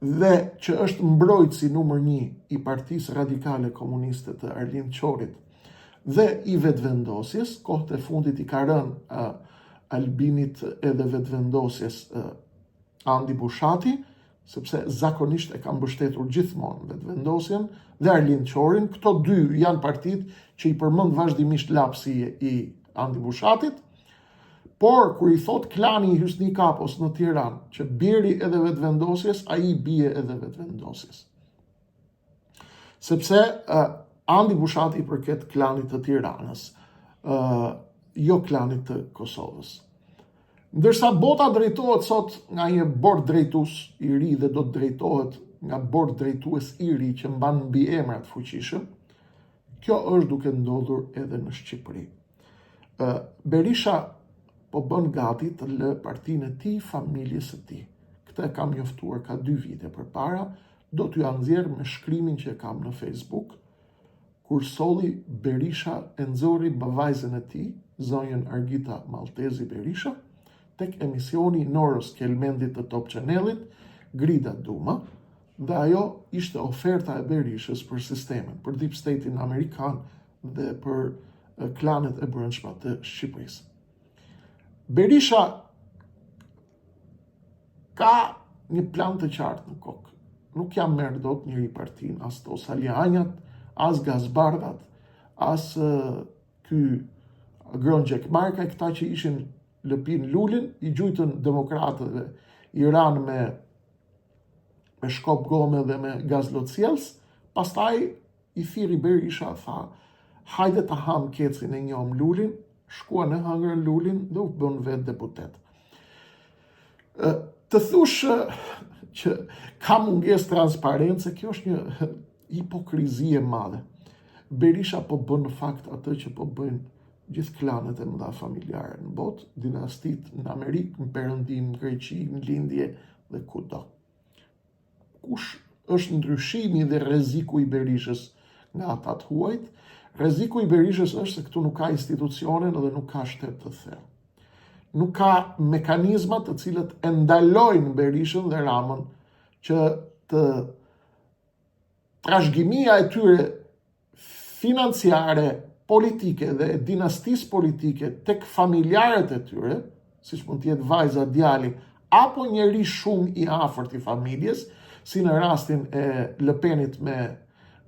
dhe që është mbrojtësi numër 1 i Partisë Radikale Komuniste të Arlind Qorit dhe i Vetëvendosjes, kohët e fundit i ka rënë Albinit edhe Vetëvendosjes Andi Bushati, sepse zakonisht e ka mbështetur gjithmonë Vetëvendosjen dhe Arlind Qorin. Këto dy janë partitë që i përmend vazhdimisht lapsi i Andi Bushatit. Por kur i thot klani i Hysni Kapos në Tiranë që bjeri edhe Vetëvendosjes, ai i bie edhe Vetëvendosjes. Sepse uh, Andi Bushati i përket klanit të Tiranës, uh, jo klanit të Kosovës. Ndërsa bota drejtohet sot nga një bord drejtues i ri dhe do të drejtohet nga bord drejtues i ri që mban mbiemra të fuqishëm, kjo është duke ndodhur edhe në Shqipëri. Berisha po bën gati të lë partinë e tij familjes së tij. Këtë e kam njoftuar ka dy vite përpara, do t'jua nxjerr me shkrimin që e kam në Facebook, kur solli Berisha e nxori vajzën e tij, zonjën Argita Malltezi Berisha, tek emisioni i Norës Kelmendit të Top Channelit, Grida Duma, dhe ajo ishte oferta e Berishës për sistemin, për deep state-in amerikan dhe për klanet e brendshme të Shqipërisë. Berisha Ka një plan të qartë në kokë. Nuk ja merr dot njeri partinë, as to Salianjat, as Gaz Bardhat, as ky Agron Gjekmarkaj, këta që ishin lëpin Lulin, i gjujtën demokratëve, i ranë me me shkop gome dhe me gaz lotsjellës, pastaj I thirri Berisha, tha, hajde ta hamë kecin e njomë Lulin, shkuan e hëngrën Lulin dhe u bënë vetë deputet. Të thush që ka mungesë transparence, kjo është një hipokrizi e madhe. Berisha po bën në fakt atë që po bëjnë gjithë klanet e mëdha familjare në botë, dinastitë në Amerikë, në Perëndim, në Greqi, në Lindje dhe kudo. Kush është ndryshimi dhe rreziku i Berishës nga ata të huajt? Rreziku i Berishës është se këtu nuk ka institucione dhe nuk ka shtet të thellë. Nuk ka mekanizma të cilët e ndalojnë Berishën dhe Ramën që të trashëgimia e tyre financiare, politike dhe e dinastisë politike tek familjarët e tyre, siç mund të jetë vajza, djali, apo njeri shumë i afërt i familjes, si në rastin e Le Penit me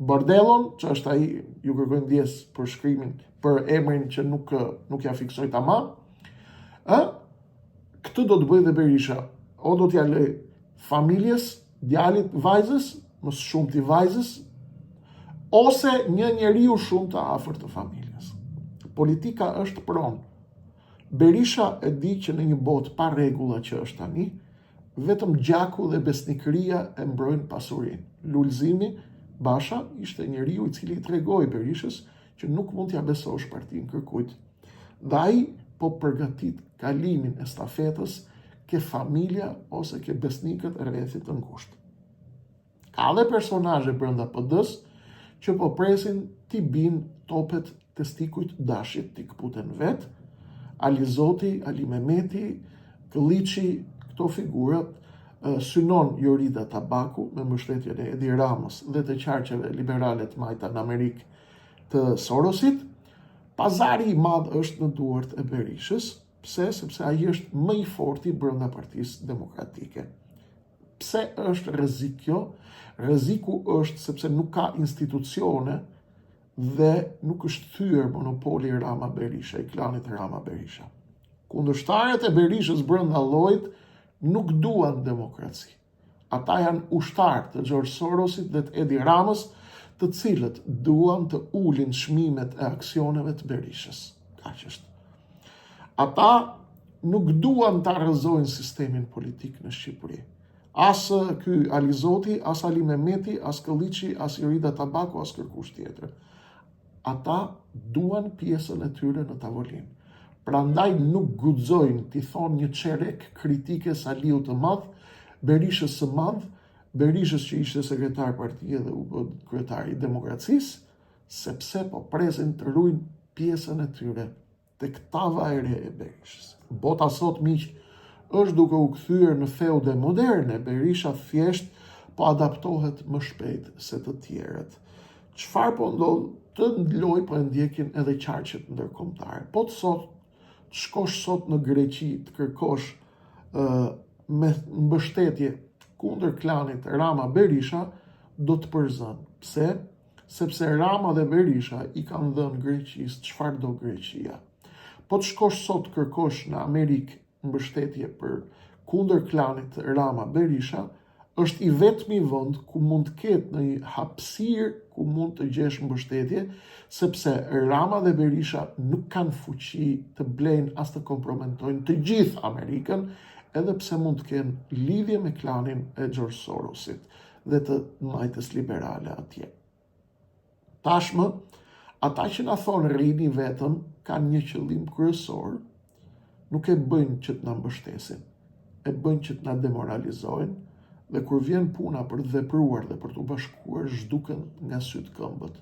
Bardellon, që është ai, ju kërkoj ndjesë për shkrimin, për emrin që nuk nuk ja fiksoj tamam. Ë? Këtë do të bëjë dhe Berisha, o do t'ja lejë familjes, djalit, vajzës, më së shumti vajzës, ose një njeriu shumë të afërt të familjes. Politika është pronë. Berisha e di që në një botë pa rregulla që është tani, vetëm gjaku dhe besnikëria e mbrojnë pasurinë. Lulzimi Basha ishte njeriu i cili i tregoi Berishës që nuk mund t'ia besosh partinë kërkujt. Dhe ai po përgatit kalimin e stafetës ke familja ose ke besnikët e rrethit të ngushtë. Ka dhe personazhe brenda PD-së që po presin t'i bin topet testikujt dashit t'i këputen vetë, Alizoti, Alimehmeti, Këlliçi, këto figurat synon Jorida Tabaku me mbështetjen e Edi Ramës dhe të qarqeve liberale të majta në Amerikë të Sorosit. Pazari i madh është në duart e Berishës, pse? Sepse ai është më i forti brenda Partisë Demokratike. Pse është rrezik kjo? Rreziku është sepse nuk ka institucione dhe nuk është thyer monopoli Rama Berisha, i klanit Rama Berisha. Kundërshtarët e Berishës brenda llojit nuk duan demokraci. Ata janë ushtarë të George Sorosit dhe të Edi Ramës, të cilët duan të ulin çmimet e aksioneve të Berishës. Kaq është. Ata nuk duan ta rrëzojnë sistemin politik në Shqipëri. As ky Alizoti, as Alimehmeti, as Këlliçi, as Jorida Tabaku, as kërkush tjetër. Ata duan pjesën e tyre në tavolinë. Prandaj nuk guxojnë t'i thonë një çerek kritike Saliut të madh, Berishës së madh, Berishës që ishte sekretar partie dhe u bë kryetar i demokracisë, sepse po presin të ruajnë pjesën e tyre tek tava e re e Berishës. Bota sot miq është duke u kthyer në feude moderne, Berisha thjesht po adaptohet më shpejt se të tjerët. Çfarë po ndodh këtë lojë po e ndjekin edhe qarqet ndërkombëtare. Po të sot të shkosh sot në Greqi të kërkosh uh, me mbështetje kundër klanit Rama Berisha do të përzënë. Pse? Sepse Rama dhe Berisha i kanë dhënë Greqisë çfarë do Greqia. Po të shkosh sot kërkosh në Amerikë mbështetje për kundër klanit Rama Berisha, është i vetmi vend ku mund të ketë në një hapësirë ku mund të gjesh mbështetje, sepse Rama dhe Berisha nuk kanë fuqi të blejnë as të kompromentojnë të gjithë Amerikën, edhe pse mund të kenë lidhje me klanin e George Sorosit dhe të majtës liberale atje. Tashmë, ata që na thonë rrini vetëm kanë një qëllim kryesor, nuk e bëjnë që të na mbështesin, e bëjnë që të na demoralizojnë dhe kur vjen puna për të vepruar dhe për t'u bashkuar, zhduken nga sytë këmbët.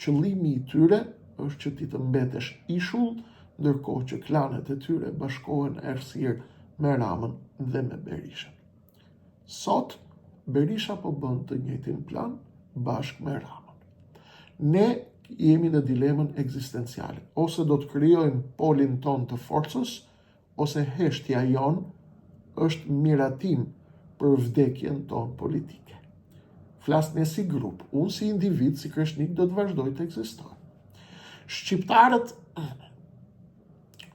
Qëllimi i tyre është që ti të mbetesh ishull, ndërkohë që klanet e tyre bashkohen në errësirë me Ramën dhe me Berishën. Sot, Berisha po bën të njëjtin plan bashkë me Ramën. Ne jemi në dilemën ekzistenciale. Ose do të krijojmë polin tonë të forcës, ose heshtja jonë është miratim për vdekjen tonë politike. Flas ne si grup, unë si individ, si Kreshnik, do të vazhdoj të ekzistoj. Shqiptarët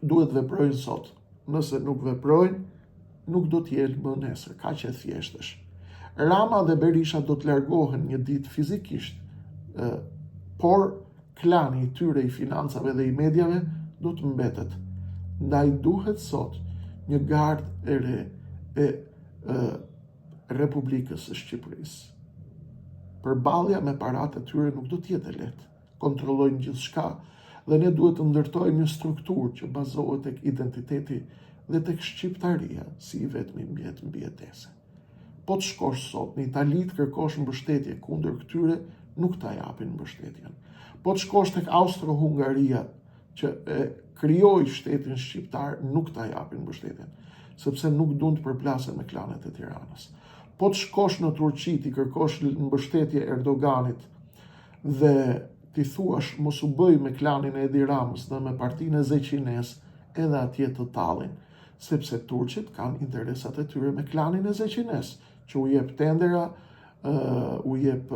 duhet veprojnë sot. Nëse nuk veprojnë, nuk do të jenë më nesër. Kaq e thjeshtë është. Rama dhe Berisha do të largohen një ditë fizikisht, por klani i tyre i financave dhe i mediave do të mbetet. Ndaj duhet sot një gardë e re e, e Republikës së Shqipërisë. Përballja me paratë e tyre nuk do të jetë e lehtë. kontrollojnë gjithçka dhe ne duhet të ndërtojmë një strukturë që bazohet tek identiteti dhe tek shqiptaria si i vetmi mjet mbijetese. Po të shkosh sot në Itali të kërkosh mbështetje kundër këtyre, nuk ta japin mbështetjen. Po të shkosh tek Austro-Hungaria. që e krijoi shtetin shqiptar nuk ta japin mbështetjen, sepse nuk duan të përplasen me klanet e Tiranës. Po të shkosh në Turqi t'i kërkosh mbështetje Erdoganit dhe t'i thuash mos u bëj me klanin e Edi Ramës dhe me partinë e Zeqines, edhe atje të tallin, sepse turqit kanë interesat e tyre me klanin e Zeqines, që u jep tendera, u jep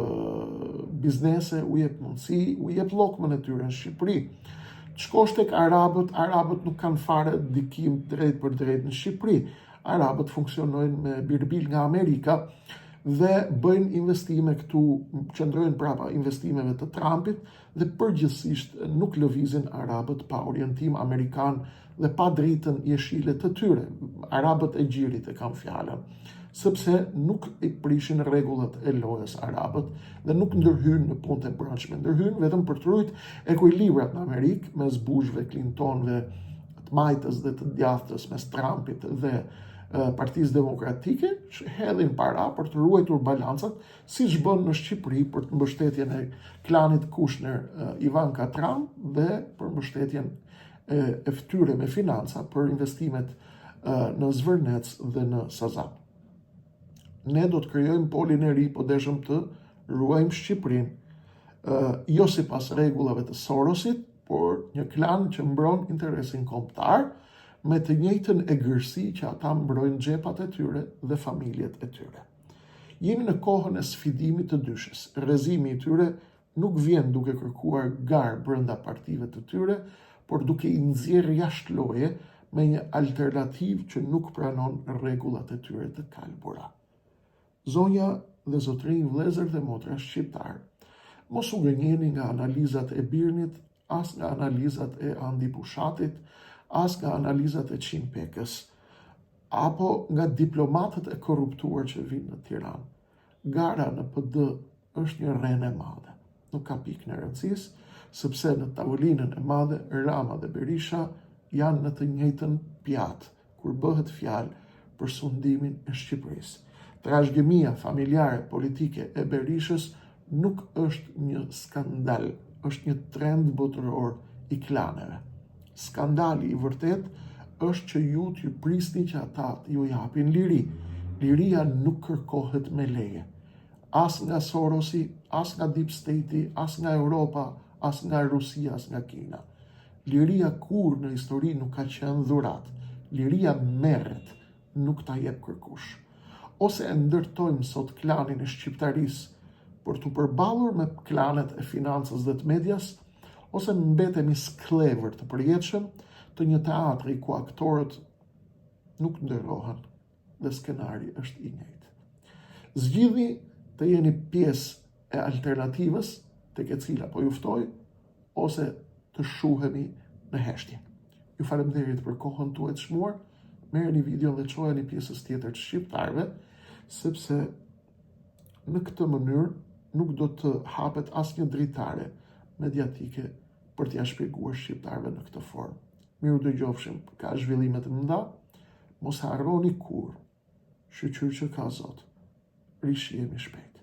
biznese, u jep mundësi, u jep llokmën e tyre në Shqipëri. Të shkosh tek arabët, arabët nuk kanë fare ndikim drejtpërdrejt në Shqipëri. Arabët funksionojnë me birbil nga Amerika dhe bëjnë investime këtu, qëndrojnë prapa investimeve të Trumpit dhe përgjithësisht nuk lëvizin arabët pa orientim amerikan dhe pa dritën jeshile të tyre, arabët e gjirit e kam fjalën, sepse nuk i prishin rregullat e lojës arabët dhe nuk ndërhyjnë në punët e brendshme, ndërhyjnë vetëm për të ruajt ekuilibrat në Amerikë mes Bushëve, Clintonëve, të majtës dhe të djathtës, mes Trumpit dhe Partisë Demokratike, që hedhin para për të ruajtur balancat, siç bënë në Shqipëri për të mbështetjen e klanit Kushner Ivanka Trump dhe për mbështetjen e, e tyre me financa për investimet në Zvërnec dhe në Sazan. Ne do të krijojmë polin e ri, po deshëm të ruajmë Shqipërinë, jo sipas rregullave të Sorosit, por një klan që mbron interesin kombëtar me të njëjtën egërsi që ata mbrojnë xhepat e tyre dhe familjet e tyre. Jemi në kohën e sfidimit të dyshes. Rrëzimi i tyre nuk vjen duke kërkuar garë brenda partive të tyre, por duke i nxjerrë jashtë loje me një alternativë që nuk pranon rregullat e tyre të kalbura. Zonja dhe zotërinj, vëllezër dhe motra shqiptarë, mos u gënjeni nga analizat e Birnit, as nga analizat e Andi Bushatit, as nga analizat e Çim Pekës, apo nga diplomatët e korruptuar që vijnë në Tiranë. Gara në PD është një rrenë e madhe. Nuk ka pikën e rëndësisë, sepse në tavolinën e madhe Rama dhe Berisha janë në të njëjtën pjatë kur bëhet fjalë për sundimin e Shqipërisë. Trashëgimia familjare politike e Berishës nuk është një skandal, është një trend botëror i klaneve. Skandali i vërtetë është që ju t'ju prisni që ata t'ju japin liri. Liria nuk kërkohet me leje. As nga Sorosi, as nga Deep State-i, as nga Europa, as nga Rusia, as nga Kina. Liria kurrë në histori nuk ka qenë dhuratë. Liria merret, nuk ta jep kërkush. Ose e ndërtojmë sot klanin e shqiptarisë për t'u përballur me klanet e financës dhe të medias, ose mbetemi skllevër të përjetshëm të një teatri ku aktorët nuk ndërrohen dhe skenari është i njëjtë. Zgjidhni të jeni pjesë e alternativës tek e cila po ju ftoj ose të shuhemi në heshtje. Ju faleminderit për kohën tuaj të çmuar. Merreni videon dhe çojeni pjesës tjetër të shqiptarëve, sepse në këtë mënyrë nuk do të hapet asnjë dritare mediatike për t'ia shpjeguar shqiptarëve në këtë formë. Mirudëgjofshim, ka zhvillime të mëdha, mos harroni kurrë, shyqyr që ka Zot. Rishihemi shpejt.